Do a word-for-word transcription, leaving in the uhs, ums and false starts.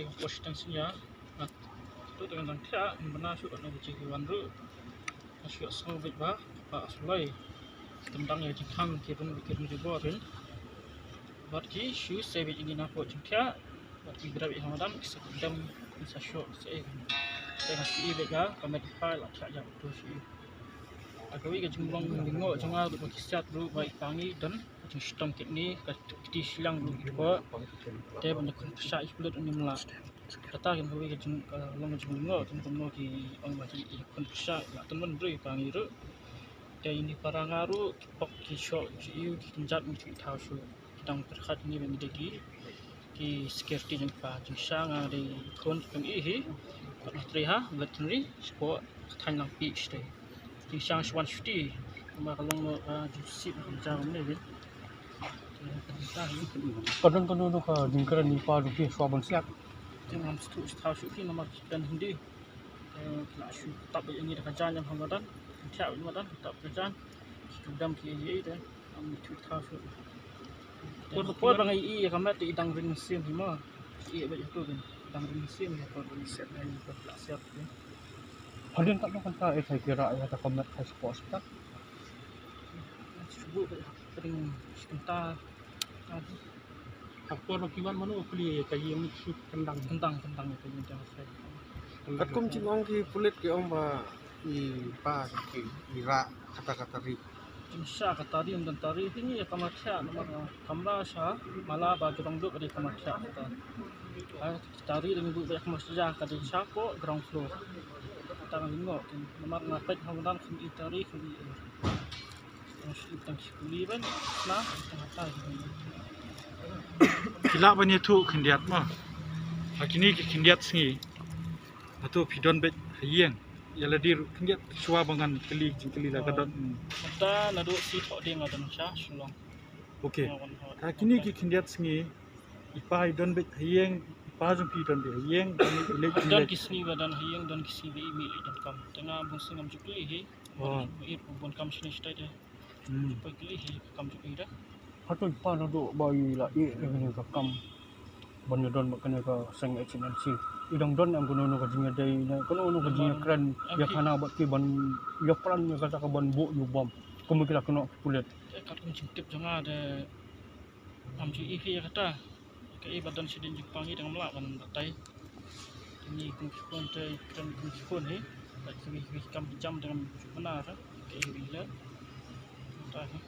Ka por shiteng synñia. Nga tu teng tang thiah, bad nga shu kat na ka jingwan ruh. Nga shu sngew beit ba, ba suloi. Tendang ïa jingkhang ki rung ki rung jubor rin. Bad ki shu sei beit ïa ngi na ka por jingthiah. Bad ki grab ïa ka madan ki sa kdem ki sa shoh sa ei. Te nga shu i beit ba ka met i pa la thiah ïa utu shu i. Ha kawei ka jinglong jingngooh jong nga ruh ba ki siat ruh ba i pa ngi don jingshitom kidney, ka kti shiliang ruh ki dkhot. Te ban ïakhun pyrshah ïa ki pulit ym lah. Kata kan kawei ka jing, ka long ka jinglong jingngooh, kan kumno ki ong ba ki ïakhun pyrshah, la tymmen briew ïa ka ngi ruh. Te ïa ini para nga ruh ki pok ki shoh ki ïew ki kynjat ngi ki thaw shuh. Ki dang pyrkhat ïa ngi ba ngi dei ki, ki security jong i pa. Jingshisha nga dei khun jong i hi. Pat nga trei ha veterinary, shapoh ka thaiñ Langpih shatei. Jingshisha nga shu wan shuti. Namar ka long ka jingshisha ka jam ne. Ka don kano kano ka jingkren i pa jong phi shuwa ban siat? Te ngam sngewthuh shuh shuh phi namar ki don Hindi. Eh, ki la shu tap ïa ngi da ka jaiñ ha madan. Ki thiah ïa madan, ki tap da ka jaiñ. Ki kdem ki ïa ïa de. Ngam sngewthuh shuh shuh. Por por ba nga ïohi ïa ka met te i dang ring mynsiem hi mo. I ïa beit ïa tu ring. I dang ring mynsiem ïa por ba ngi siat na ïa por la siat. Hadien katno kynta eh ki rah ïa ka met ha shapoh hospital? Shu buh beit ha ka ring shi kynta. Ha por ba ki wan mano plie ïa ka ïing shu kyndang. Kyndang, kyndang ïa ka ïing tang sai. Katkum jingong ki pulit ki ong ba i pa ki i rah kata kata ri. Jingshisha ka tari ym don tari, phi ngeit ïa ka kamra thiah namar ka kamra sha mala ba jrong duk ka dei kamra thiah kata. Ka tari dang buh beit ha kamra sha ka dei shapoh ground floor. Kata nga ngeit namar nga peit ha madan kham i tari kham i. Tang shi tang shi kuli ban sna tang ha tai. Phi lah ban ïathuh khyndiat mo. Ha kine ki khyndiat sngi. Hato phi don beit ha ïing? Ïa lade ruh khyndiat shuwa ba ngan kylli jingkylli la ka don. Mynta naduh shi thoh ding nga don sha Shillong. Okay. Nga wan hot. Ha kine ki khyndiat sngi i pa i don beit ha ïing, i pa jong phi don beit ha ïing, don beit i leit i Don leit. Ki sngi ba don ha ïing, don ki sngi ba i mih leit donkam. Te nga bun sngi ngam ju kylli hi. Oh. Ba i bun kam shane shatai te. Hmm. Poi kylli hi kam ju kylli da. Hato i pa naduh ba i la ïeh ïa kane ka kam ban ïadon bad kane ka seng H N C, i dang don em kano kano ka jingïadei ne kano kano ka jingïakren ïa khana bad ki ban ïapran ïa kata ka ban buh ïa u bom kum ki la kynnoh ki pulit? Te katkum jingtip jong nga te ngam ju ïohi ïa kata. Kaei ba don shadien jingpang hi te ngam lah ban batai. Ngi kum ki khun te kren kum ki khun hi. Bad kiwei kiwei ki kam ki jam te ngam ju bna re. Kaei ba i leh. Kata hi.